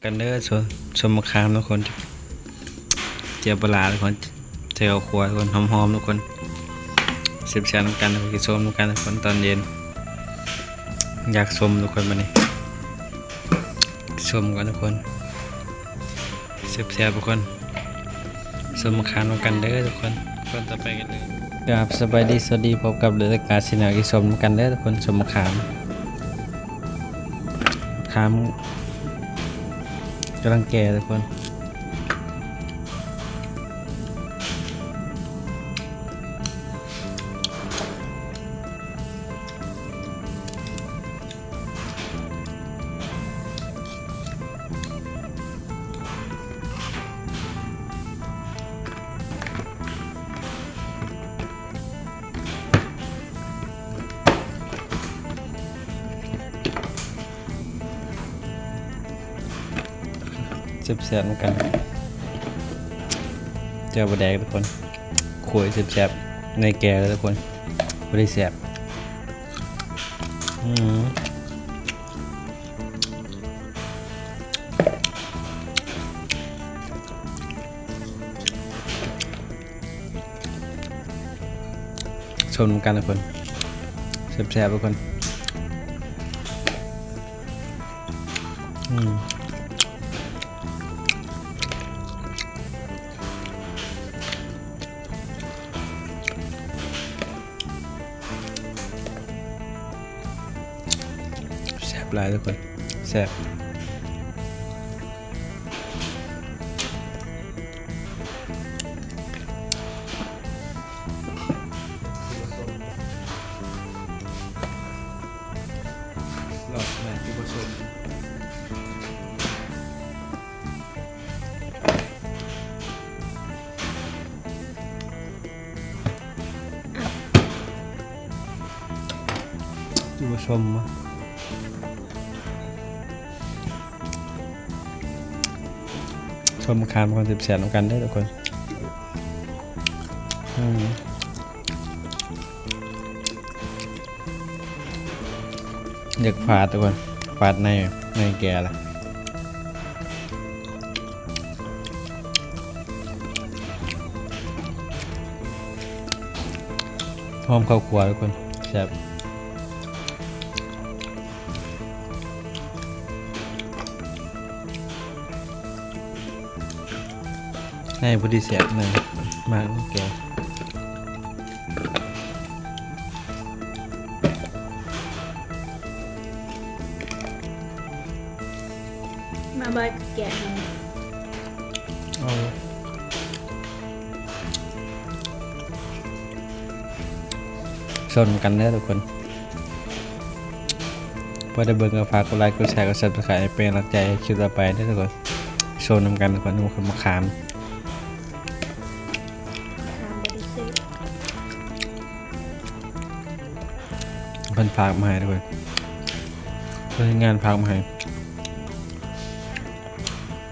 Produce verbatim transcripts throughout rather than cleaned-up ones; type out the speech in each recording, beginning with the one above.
กันเด้อ ส้ม ส้มมะขามทุกคน เจียวปลาร้าทุกคน ใส่ข้าวคั่วทุกคน หอมๆทุกคน แซ่บๆนำกัน กินส้มนำกันทุกคน ตอนเย็น อยากส้มทุกคน มื้อนี้ ส้มกันทุกคน แซ่บๆทุกคน ส้มมะขามนำกันเด้อทุกคน คนต่อไปกันเลย ครับ สบายดี สวัสดี พบกับรายการ Channel กินส้มนำกันเด้อทุกคน ส้มมะขาม มะขามกำลังแก่ทุกคน แซ่บๆนำกัน เจียวปลาแดกทุกคน โคตรแซ่บๆ ในแก่เลยทุกคน บ่ได้แซ่บ อืม ส้มนำกันทุกคน แซ่บๆทุกคน อืม แซ่บหลายทุกคน แซ่บ รอบหน้าที่ผสม ท่านผู้ชม ส้มมะขามก่อน แซ่บๆนำกันเด้อทุกคน อืม เลือกฝาดทุกคน ฝาดใน ในแก่ละ หอมข้าวคั่วทุกคน แซ่บ ในพอดีแซ่บ ในมากแก่ มาบ่อยแกะให้ เอา ส้มกันเด้อทุกคน พอได้เบิ่งก็ฝากกดไลค์ กดแชร์ กด Subscribe ให้เป็นกำลังใจให้คลิปต่อไปเด้อทุกคน ส้มนำกันทุกคน นี่คือมะขาม มะขามบ่ได้ซื้อ เพิ่นฝากมาให้ทุกคน เพิ่นเฮ็ดงานฝากมาให้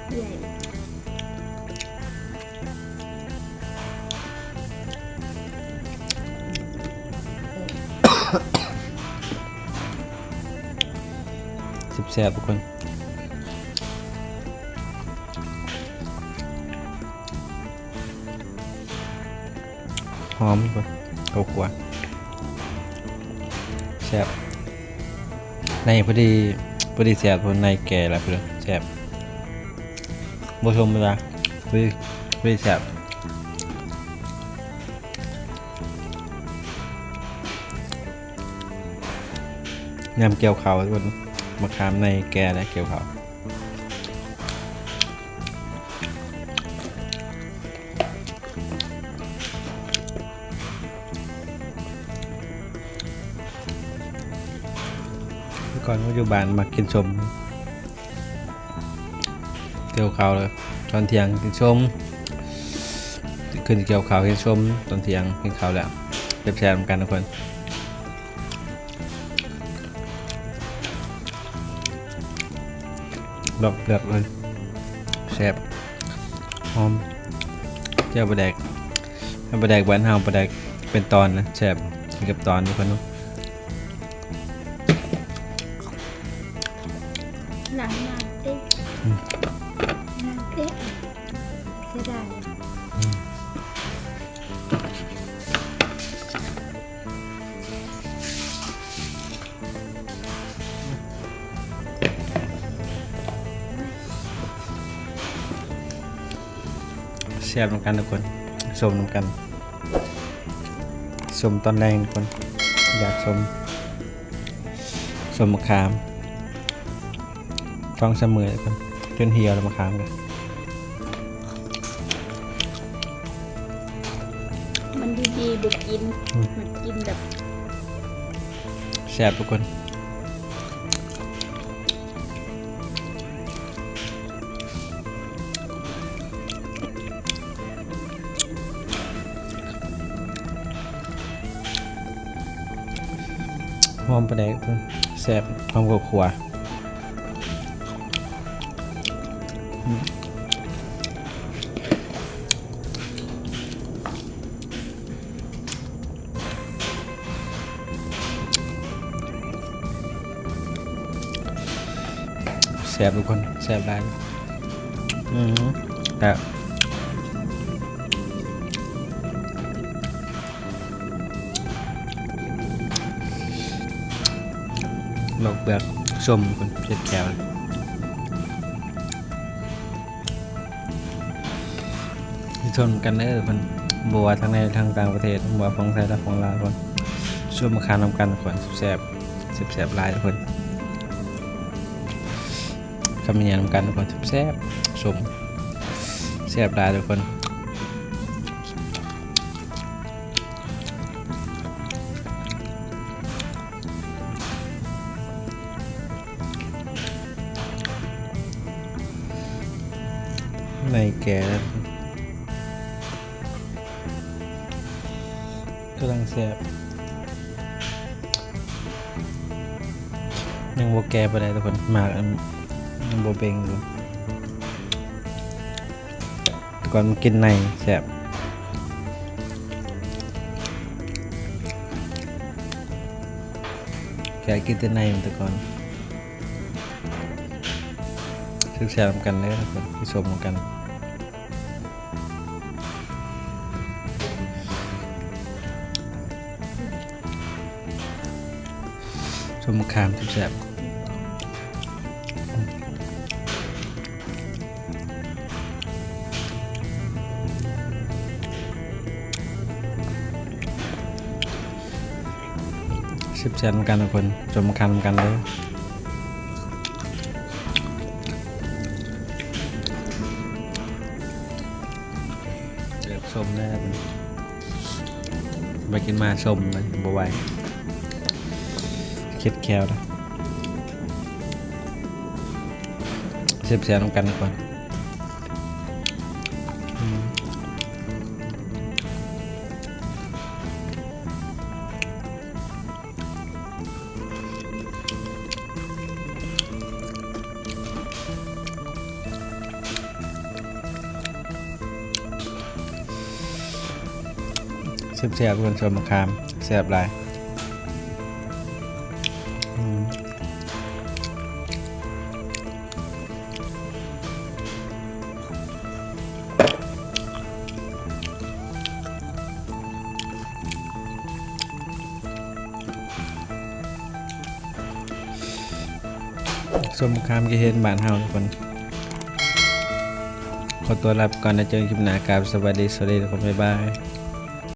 ใหญ่ แซ่บๆทุกคน หอมกว่าข้าวคั่ว แซ่บ ในพอดี พอดีแซ่บ พอในแก่แล้วเพิ่นแซ่บ บ่ชมเวลา พอดี พอดีแซ่บ ยามเกี่ยวข้าวทุกคน มะขามในแก่และเกี่ยวข้าว แต่ก่อนอยู่บ้านมักกินส้ม เกี่ยวข้าวเลย ตอนเที่ยงกินส้ม ขึ้นเกี่ยวข้าวกินส้ม ตอนเที่ยงกินข้าวแล้ว แซ่บๆนำกันทุกคน ลวกเปลือกเลย แซ่บ หอม เจียวปลาแดก ปลาแดกบ้านเฮา ปลาแดกเป็นตอนนะ แซ่บ กินกับตอนทุกคนเนาะ หลังมาติ เสียดาย แซ่บนำกันทุกคน ส้มนำกัน ส้มตอนแลงทุกคน อยากส้ม ส้มมะขาม ท้องเสมอทุกคน จนเหี่ยวแล้วมะขามกัน มันดีๆ บ่กิน อืม มันกินแบบ แซ่บทุกคน หอมปลาแดก แซ่บ หอมข้าวคั่ว อืม แซ่บทุกคน แซ่บหลาย อืม ครับ ลอกเปลือกส้มทุกคน เช็ดแขว ที่ชนกันเด้อทุกคน บ่ว่าทั้งในทั้งต่างประเทศ บ่ว่าฝั่งไทยและฝั่งลาวทุกคน ส้มมะขามนำกันทุกคน แซ่บ แซ่บๆ หลายทุกคน คำเนียนำกันทุกคน แซ่บๆ ส้ม แซ่บหลายทุกคน ในแกะ กำลังแซ่บ ยังบ่แก่ปานใดทุกคน หมากอันยังบ่เบ่งอยู่ แต่ก่อนมันกินในแซ่บ แค่กินแต่ในมันแต่ก่อน ซื้อแซ่บนำกันเลยทุกคน ที่ชมกัน ส้มมะขามแซ่บๆ แซ่บๆ นำกันทุกคน ส้มมะขามนำกันเลย เลือกส้มแน่ ไปกินมาส้มมันบ่ไหว เข็ดแคลนะ แซ่บๆ นำกันก่อน อืม แซ่บๆ ทุกคน ส้มมะขาม แซ่บหลาย อืม ส้มมะขามเขตบ้านเฮาทุกคน ขอตัวลาไปก่อนนะ เจอกันคลิปหน้าครับ สวัสดี สวัสดีทุกคน บ๊ายบาย